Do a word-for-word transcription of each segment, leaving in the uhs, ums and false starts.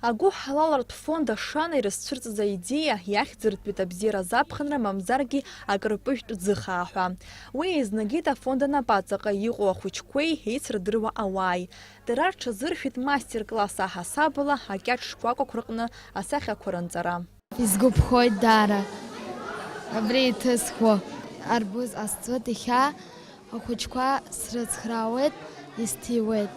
Агәыҳалалратә фонд Ашана ирызцәырҵыз аидеиа иахьӡыртәит абзиаразы аԥхынра мамзаргьы акрыпыжәтә ӡыхаа ҳәа. Уи еизнагеит афонд анапаҵаҟа иҟоу ахәыҷқәеи еицырдыруа ауааи. Дара рҽазыршәит мастер-класс аҳасабала акьаҿ шкәакәақәа рҟны асахьақәа ранҵара. Исгәаԥхоит даара. Абри иҭысхуа арбуз ҟасҵоит иахьа, ахәыҷқәа срыцхраауеит, исҭиуеит.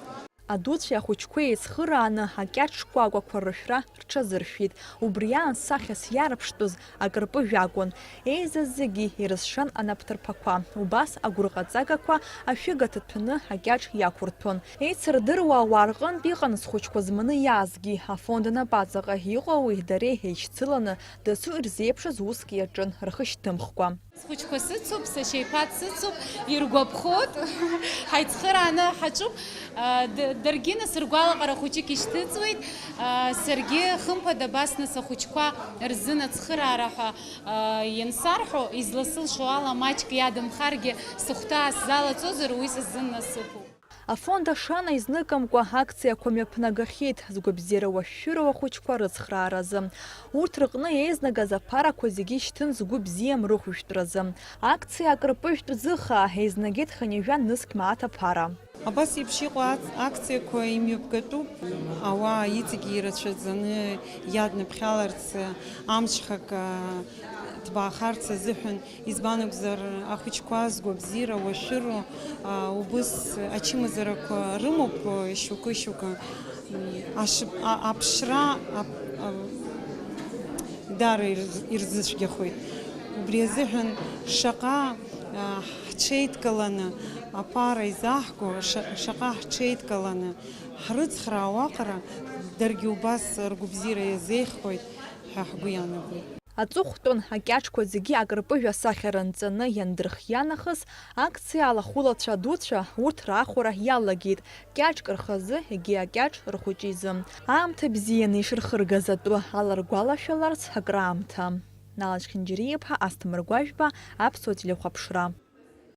Адуцәеи ахәыҷқәеи еицхырааны, акьаҿ шкәакәақәа рышәра рҽазыршәит. Убри аан сахьас иаарԥштәыз акырпыжә акәын. Еизаз зегьы ирызшан анапҭырԥақәа. Убас агәырҟаҵагақәа ашәыга ҭаҭәаны акьаҿ иақәырҭәон. Еицырдыруа ауаа рҟынтә иҟан зхәыҷқәа зманы иаазгьы. Афонд анапаҵаҟа иҟоуи дареи еишьцыланы, дасу ирзеиԥшыз уск иаҿын, рхы шьҭымхкәа. Схәыҷқәа сыцуп, сашьа иԥа дсыцуп, иргәаԥхоит, ҳаицхырааны ҳаҿуп. Д-, даргьы нас ргәалаҟара хәыҷык ишьҭыҵуеит. Саргьы, хымԥада, абас нас ахәыҷқәа рзын ацхыраара ҳәа иансарҳәо, изласылшо ала маҷк иадамхаргьы, сыхәҭаа сзалаҵозар, уи са сзын насыԥуп. Афонд Ашана изныкымкәа акциақәа мҩаԥнагахьеит, згәабзиара уашәшәыроу ахәыҷқәа рыцхрааразы. Урҭ рҟны еизнагаз аԥарақәа зегьы шьҭын згәы бзиам рыхәшәтәразы. Акциа акрыпыжәтә ӡыхаа еизнагеит хынҩажәа нызқь мааҭ аԥара. Абас еиԥш иҟоу ац-, акциақәа имҩаԥгатәуп. Ауаа иҵегьы ирацәаӡаны иадныԥхьаларц, амҽхак, а, ҭбаахарц азыҳәан. Избан акәзар, ахәыҷқәа згәабзиара уашәыроу, а, убыс ачымазарақәа рымоуп, а, шьоукы-шьоукы. М, ашып-, а, аԥшра, ап-, а, дара ирз-, ирзыцәгьахоит. Убри азыҳәан шаҟа, а, ҳҽеидкыланы аԥара изаҳго, ша-, шаҟа ҳҽеидкыланы ҳрыцхраауа аҟара, даргьы убас ргәабзиара иазеиӷьхоит ҳәа ҳгәы иаанагоит. Аҵыхәтәан, акьаҿқәа зегьы акырпыжә асахьа ранҵаны иандырхиа нахыс, акциа алахәылацәа дуцәа урҭ раахәара иалагеит, кьаҿк рхазы, егьи акьаҿ рхәыҷы изы. Аамҭа бзианы ишырхыргаз атәы аларгәалашәаларц акраамҭа. Налач Хинџьариа-иԥа, Асҭамыр Гәажәба, Аԥсуа телехәаԥшра.